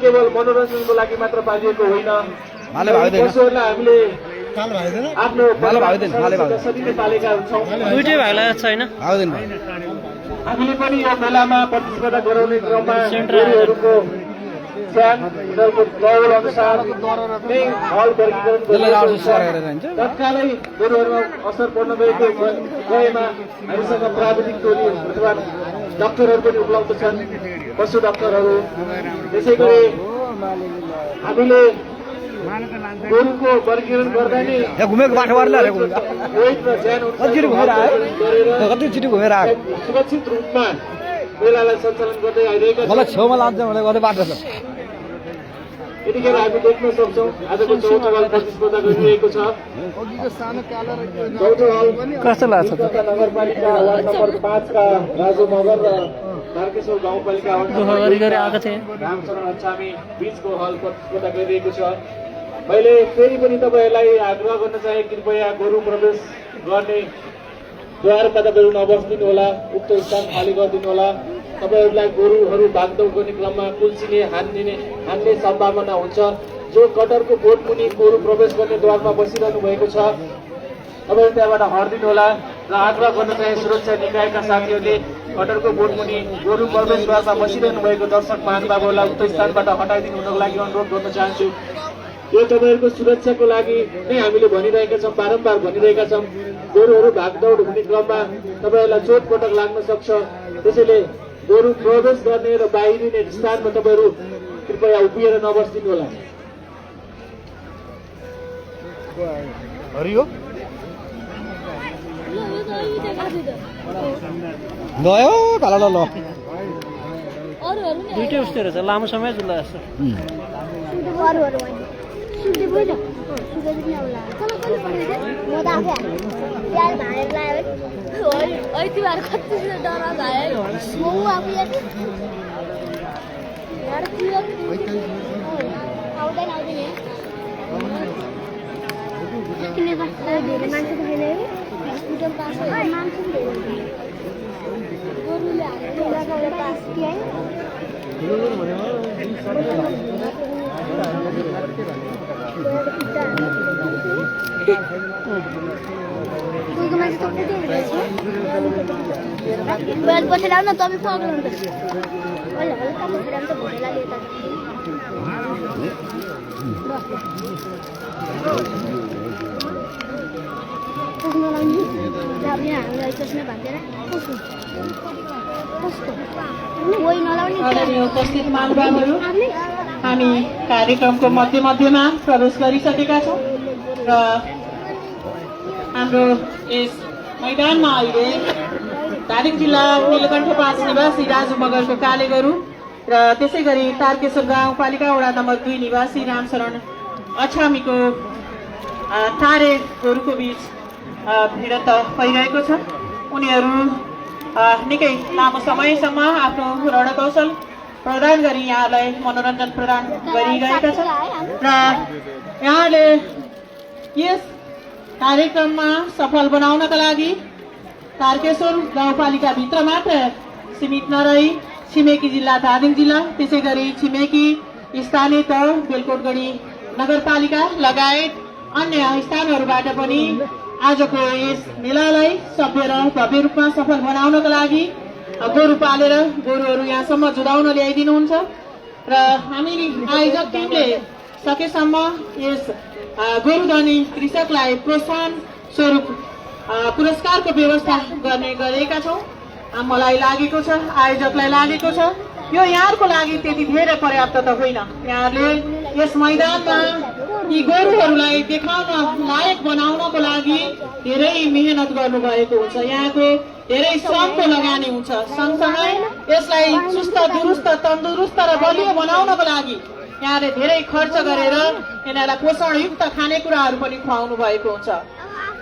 केवल मनोरञ्जनको लागि मात्र पालिएको होइन। पशुहरूलाई हामीले आफ्नो सजिलै पालेका हुन्छौँ। दुईटै भागलाई छैन हामीले पनि यो मेलामा प्रतिस्पर्धा गराउने क्रममा गोरुहरूको स्यान उनीहरूको तौल अनुसार नै हल वर्गीकरण तत्कालै गोरुहरूमा असर पर्न गएमा हामीसँग प्राविधिक टोली अथवा डाक्टरहरू पनि उपलब्ध छन्, पशु डाक्टरहरू। त्यसै गरी हामीले गोरुको वर्गीकरण गर्दा नै सुरक्षित रूपमा मेलालाई सञ्चालन गर्दै आइरहेका छौँ। यतिखेर हामी देख्न सक्छौँ आजको चौथो हल प्रतिस्पर्धा गरिरहेको छ। चौथो हल कस्तो लाग्छ नगरपालिका वार्ड नम्बर 5 का राजु मगर र तारकेश्वर गाउँपालिका रामचरण अछामी बीचको हल प्रतिस्पर्धा गरिरहेको छ। मैले फेरि पनि तपाईँहरूलाई आग्रह गर्न चाहे, कृपया गोरु प्रवेश गर्ने द्वारमा तपाईँहरू नबस्दिनु होला, उक्त स्थान खाली गरिदिनु होला। तपाईँहरूलाई गोरुहरू भागदौड गर्ने क्रममा कुल्चिने हान्ने सम्भावना हुन्छ। जो कटरको बोट मुनि गोरु प्रवेश गर्ने द्वारमा बसिरहनु भएको छ, तपाईँहरू त्यहाँबाट हटिदिनु होला। र आग्रह गर्न चाहे सुरक्षा निकायका साथीहरूले कटरको बोट मुनि गोरु प्रवेश द्वारमा बसिरहनु भएको दर्शक महानुभावहरूलाई उक्त स्थानबाट हटाइदिनु हुनको लागि अनुरोध गर्न चाहन्छु। यो तपाईँहरूको सुरक्षाको लागि नै हामीले भनिरहेका छौँ, बारम्बार भनिरहेका छौँ। गोरुहरू भागदौड हुने क्रममा तपाईँहरूलाई चोटपटक लाग्न सक्छ। त्यसैले गोरु प्रवेश गर्ने र बाहिरिने स्थानमा तपाईँहरू कृपया उभिएर नबस्दिनु होला। दुईटै उस्तै रहेछ, लामो समय जुल्ला जस्तो। बसेर न तपाईँ पक्राउनु उपस्थित महानुभावहरू, हामी कार्यक्रमको मध्यमा प्रवेश गरिसकेका छौँ र हाम्रो यस मैदानमा अहिले धादिङ जिल्ला नीलकण्ठ 5 निवासी राजु मगरको काले गोरु र त्यसै गरी तारकेश्वर गाउँपालिका वडा नम्बर 2 निवासी रामचरण अछामीको थारे गोरुको बीच भिडन्त भइरहेको छ। उनीहरू निकै लामो समयसम्म आफ्नो रणकौशल प्रदान गरी यहाँलाई मनोरञ्जन प्रदान गरिरहेका छन् र यहाँले यस कार्यक्रममा सफल बनाउनका लागि तारकेश्वर गाउँपालिका भित्र मात्र सीमित नरही छिमेकी जिल्ला धादिङ जिल्ला, त्यसै गरी छिमेकी स्थानीय तह बेलकोटगढी नगरपालिका लगायत अन्य स्थानहरूबाट पनि आजको यस मेलालाई सभ्य र भव्य रूपमा सफल बनाउनका लागि गोरु पालेर गोरुहरू यहाँसम्म जुदाउन ल्याइदिनुहुन्छ र हामी आयोजक टिमले सकेसम्म यस गोरुधनी कृषकलाई प्रोत्साहन स्वरूप पुरस्कारको व्यवस्था गर्ने गरेका छौँ। मलाई लागेको छ, आयोजकलाई लागेको छ, यो यहाँहरूको लागि त्यति धेरै पर्याप्त त होइन। यहाँहरूले यस मैदानमा यी गोरुहरूलाई देखाउन लायक बनाउनको लागि धेरै मेहनत गर्नुभएको हुन्छ, यहाँको धेरै श्रमको लगानी हुन्छ। सँगसँगै यसलाई सुस्त दुरुस्त तन्दुरुस्त र बलियो बनाउनको लागि यहाँले धेरै खर्च गरेर यिनीहरूलाई पोषणयुक्त खानेकुराहरू पनि खुवाउनु भएको हुन्छ।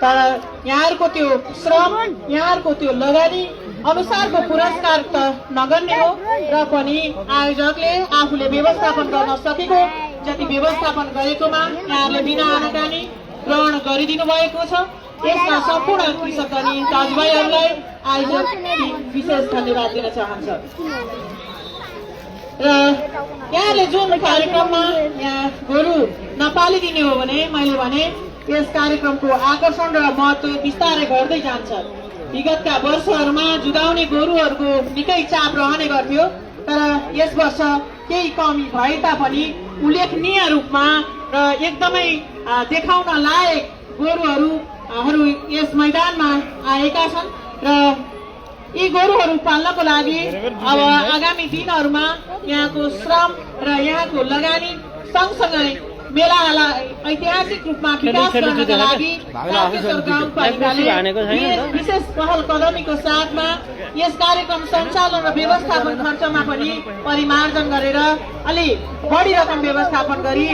तर यहाँहरूको त्यो श्रम, यहाँहरूको त्यो लगानी अनुसारको पुरस्कार त नगर्ने हो र पनि आयोजकले आफूले व्यवस्थापन गर्न सकेको जति व्यवस्थापन गरेकोमा यहाँहरूले बिना आनाकानी ग्रहण गरिदिनु भएको छ। यसमा सम्पूर्ण कृषकगणी दाजुभाइहरूलाई आयोजक विशेष धन्यवाद दिन चाहन्छ। र यहाँले जुन कार्यक्रममा यहाँ गोरु नपालिदिने हो भने मैले भने यस कार्यक्रमको आकर्षण र महत्त्व बिस्तारै घट्दै जान्छ। विगतका वर्षहरूमा जुधाउने गोरुहरूको निकै चाप रहने गर्थ्यो, तर यस वर्ष केही कमी भए तापनि उल्लेखनीय रूपमा र एकदमै देखाउन लायक गोरुहरू यस मैदानमा आएका छन् र यी गोरुहरू पाल्नको लागि अब आगामी दिनहरूमा यहाँको श्रम र यहाँको लगानी सँगसँगै मेलालाई ऐतिहासिक रूपमा विकास गर्नका लागि तारकेश्वर गाउँपालिकाले विशेष पहल कदमीको साथमा यस कार्यक्रम सञ्चालन र व्यवस्थापन खर्चमा पनि परिमार्जन गरेर अलि बढी रकम व्यवस्थापन गरी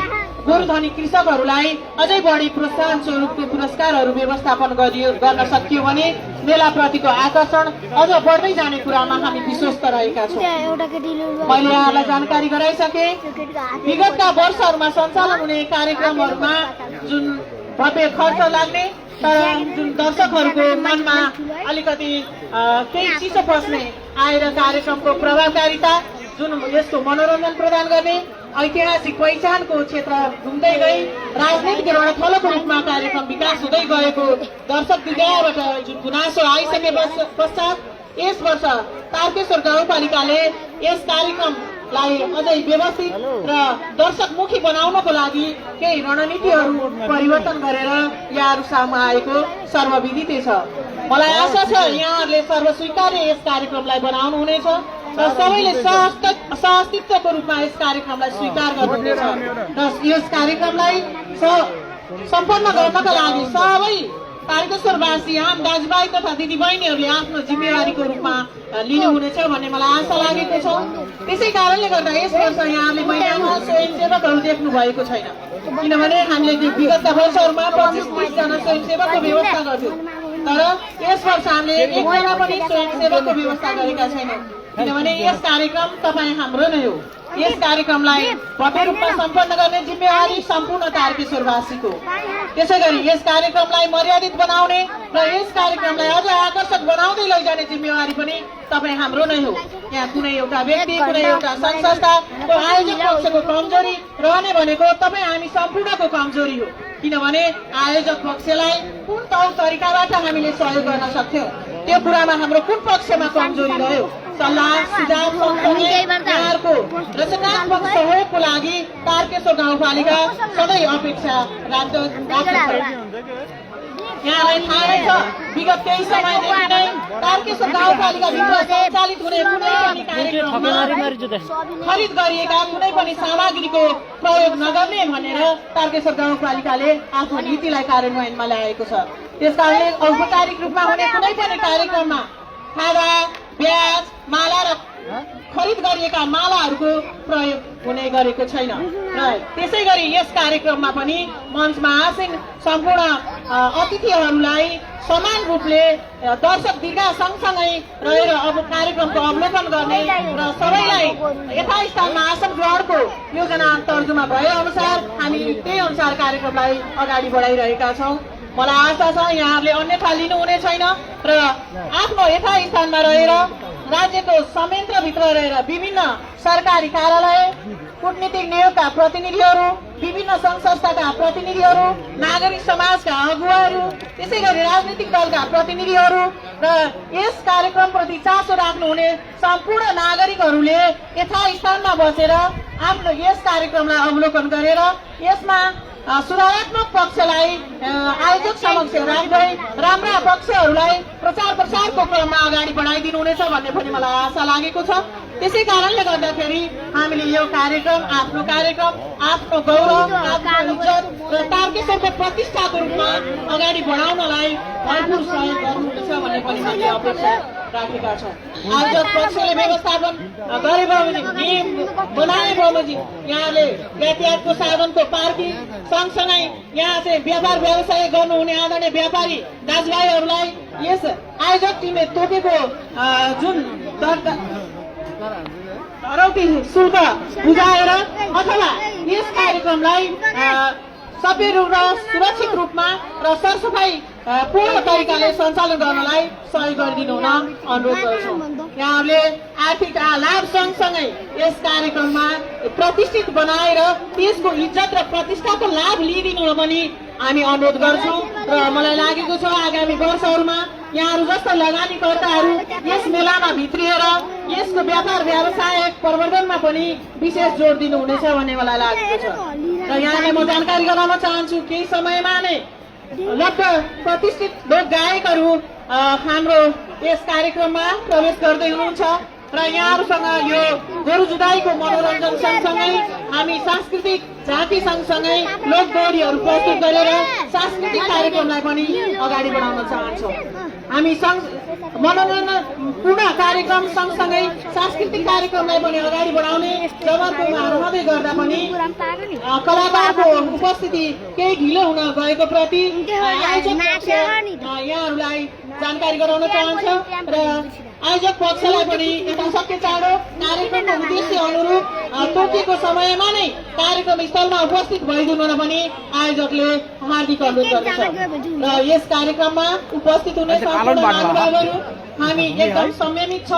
गोरुधनी कृषकहरूलाई अझै बढी प्रोत्साहन स्वरूपको पुरस्कारहरू व्यवस्थापन गर्न सकियो भने मेलाप्रतिको आकर्षण अझ बढ्दै जाने कुरामा हामी विश्वस्त रहेका छौँ। मैले यहाँलाई जानकारी गराइसके विगतका वर्षहरूमा सञ्चालन हुने कार्यक्रमहरूमा जुन भव्य खर्च लाग्ने तर जुन दर्शकहरूको मनमा अलिकति केही चिसो पस्ने आएर कार्यक्रमको प्रभावकारिता जुन यसको मनोरञ्जन प्रदान गर्ने ऐतिहासिक पहिचानको क्षेत्र घुम्दै गई राजनीतिक रणथलोको रूपमा कार्यक्रम विकास हुँदै गएको दर्शक दिगाबाट जुन गुनासो आइसके पश्चात यस वर्ष तारकेश्वर गाउँपालिकाले यस कार्यक्रमलाई अझै व्यवस्थित र दर्शकमुखी बनाउनको लागि केही रणनीतिहरू परिवर्तन गरेर यहाँहरू सामु आएको सर्वविदितै छ। मलाई आशा छ यहाँहरूले सर्वस्वीकार्य यस कार्यक्रमलाई बनाउनु हुनेछ र सबैले सहअस्तित्वको रूपमा यस कार्यक्रमलाई स्वीकार गर्नुहुनेछ र यस कार्यक्रमलाई सम्पन्न गर्नका लागि सबै तारकेश्वरवासी आम दाजुभाइ तथा दिदीबहिनीहरूले आफ्नो जिम्मेवारीको रूपमा लिनुहुनेछ भन्ने मलाई आशा लागेको छ। त्यसै कारणले गर्दा यस वर्ष यहाँले मैदानमा स्वयंसेवकहरू देख्नु भएको छैन, किनभने हामीले विगतका वर्षहरूमा 25-30 जना स्वयंसेवकको व्यवस्था गर्थ्यौँ, तर यस वर्ष हामीले एकजना पनि स्वयंसेवकको व्यवस्था गरेका छैनौँ, किनभने यस कार्यक्रम तपाईँ हाम्रो नै हो। यस कार्यक्रमलाई भव्य रूपमा सम्पन्न गर्ने जिम्मेवारी सम्पूर्ण तारकेश्वरवासीको। त्यसै गरी यस कार्यक्रमलाई मर्यादित बनाउने र यस कार्यक्रमलाई अझ आकर्षक बनाउँदै लैजाने जिम्मेवारी पनि तपाईँ हाम्रो नै हो। यहाँ कुनै एउटा व्यक्ति कुनै एउटा सङ्घ संस्थाको आयोजक पक्षको कमजोरी रहने भनेको तपाईँ हामी सम्पूर्णको कमजोरी हो, किनभने आयोजक पक्षलाई कुन तौर तरिकाबाट हामीले सहयोग गर्न सक्थ्यौँ त्यो कुरामा हाम्रो कुन पक्षमा कमजोरी रह्यो सल्लाह सुझाव यहाँहरूको रचनात्मक सहयोगको लागि तारकेश्वर गाउँपालिका सधैँ अपेक्षा राख्दछ। यहाँलाई थाहा नै छ विगत केही समयदेखि नै तारकेश्वर गाउँपालिकाभित्र सञ्चालित हुने कुनै पनि कार्यक्रममा खरिद गरिएका कुनै पनि सामग्रीको प्रयोग नगर्ने भनेर तारकेश्वर गाउँपालिकाले आफ्नो नीतिलाई कार्यान्वयनमा ल्याएको छ। त्यसकारणले औपचारिक रूपमा हुने कुनै पनि कार्यक्रममा खादा ब्याज माला र खरिद गरिएका मालाहरूको प्रयोग हुने गरेको छैन र त्यसै गरी यस कार्यक्रममा पनि मञ्चमा आसीन सम्पूर्ण अतिथिहरूलाई समान रूपले दर्शक दीर्घा सँगसँगै रहेर अब कार्यक्रमको अवलोकन गर्ने र सबैलाई यथास्थानमा आसन ग्रहणको योजना तर्जुमा भए अनुसार हामी त्यही अनुसार कार्यक्रमलाई अगाडि बढाइरहेका छौँ। मलाई आशा छ यहाँहरूले अन्यथा लिनुहुने छैन र आफ्नो यथास्थानमा रहेर राज्यको संयन्त्रभित्र रहेर विभिन्न सरकारी कार्यालय कूटनीतिक नियोगका प्रतिनिधिहरू विभिन्न सङ्घ संस्थाका प्रतिनिधिहरू नागरिक समाजका अगुवाहरू त्यसै गरी राजनीतिक दलका प्रतिनिधिहरू र यस कार्यक्रमप्रति चासो राख्नुहुने सम्पूर्ण नागरिकहरूले यथास्थानमा बसेर आफ्नो यस कार्यक्रमलाई अवलोकन गरेर यसमा सुधारात्मक पक्षलाई आयोजक समक्ष राख्दै राम्रा पक्षहरूलाई प्रचार प्रसारको क्रममा अगाडि बढाइदिनुहुनेछ भन्ने पनि मलाई आशा लागेको छ। त्यसै कारणले गर्दाखेरि हामीले यो कार्यक्रम आफ्नो गौरव आफ्नो इज्जत र तारकेश्वरको प्रतिष्ठाको रूपमा अगाडि बढाउनलाई भरपूर सहयोग गर्नुहुनेछ भन्ने पनि हामीले अपेक्षा राखेका छौँ। आयोजक पक्षले व्यवस्थापन गरे बमोजिम नियम बनाए बमोजिम यहाँले यातायातको साधनको पार्किङ सँगसँगै यहाँ चाहिँ व्यापार व्यवसाय गर्नुहुने आदरणीय व्यापारी दाजुभाइहरूलाई यस आयोजक टिमले तोकेको जुन धरौटी शुल्क बुझाएर अथवा यस कार्यक्रमलाई सबै रूप र सुरक्षित रूपमा र सरसफाई पूर्ण तरिकाले सञ्चालन गर्नलाई सहयोग गरिदिनु हुन अनुरोध गर्छौँ। यहाँहरूले आर्थिक लाभ सँगसँगै यस कार्यक्रममा प्रतिष्ठित बनाएर त्यसको इज्जत र प्रतिष्ठाको लाभ लिइदिनु हुन पनि हामी अनुरोध गर्छौँ र मलाई लागेको छ आगामी वर्षहरूमा यहाँहरू जस्ता लगानीकर्ताहरू यस मेलामा भित्रिएर यसको व्यापार व्यवसाय प्रवर्धनमा पनि विशेष जोड दिनुहुनेछ भन्ने मलाई लागेको छ र यहाँलाई म जानकारी गराउन चाहन्छु केही समयमा नै लगभग प्रतिष्ठित लोक गायकहरू हाम्रो यस कार्यक्रममा प्रवेश गर्दै हुनुहुन्छ र यहाँहरूसँग यो गोरु जुधाइको मनोरञ्जन सँगसँगै हामी सांस्कृतिक झाँकी सँगसँगै लोक गौरीहरू प्रस्तुत गरेर सांस्कृतिक कार्यक्रमलाई पनि अगाडि बढाउन चाहन्छौँ। हामी मनोरञ्जन पूर्ण कार्यक्रम सँगसँगै सांस्कृतिक कार्यक्रमलाई पनि अगाडि बढाउने जबरजस्तीमा रहँदै गर्दा पनि कलाकारको उपस्थिति केही ढिलो हुन गएको प्रति यहाँहरूलाई जानकारी गराउन चाहन्छ र आयोजक पक्षलाई पनि यथाशक्य चाँडो कार्यक्रमको उद्देश्य अनुरूप तोकिएको समयमा नै कार्यक्रम स्थलमा उपस्थित भइदिनु पनि आयोजकले हार्दिक अनुरोध गर्दछ र यस कार्यक्रममा उपस्थित हुने सम्पूर्ण महानुभावहरू हामी एकदम संयमित छौँ।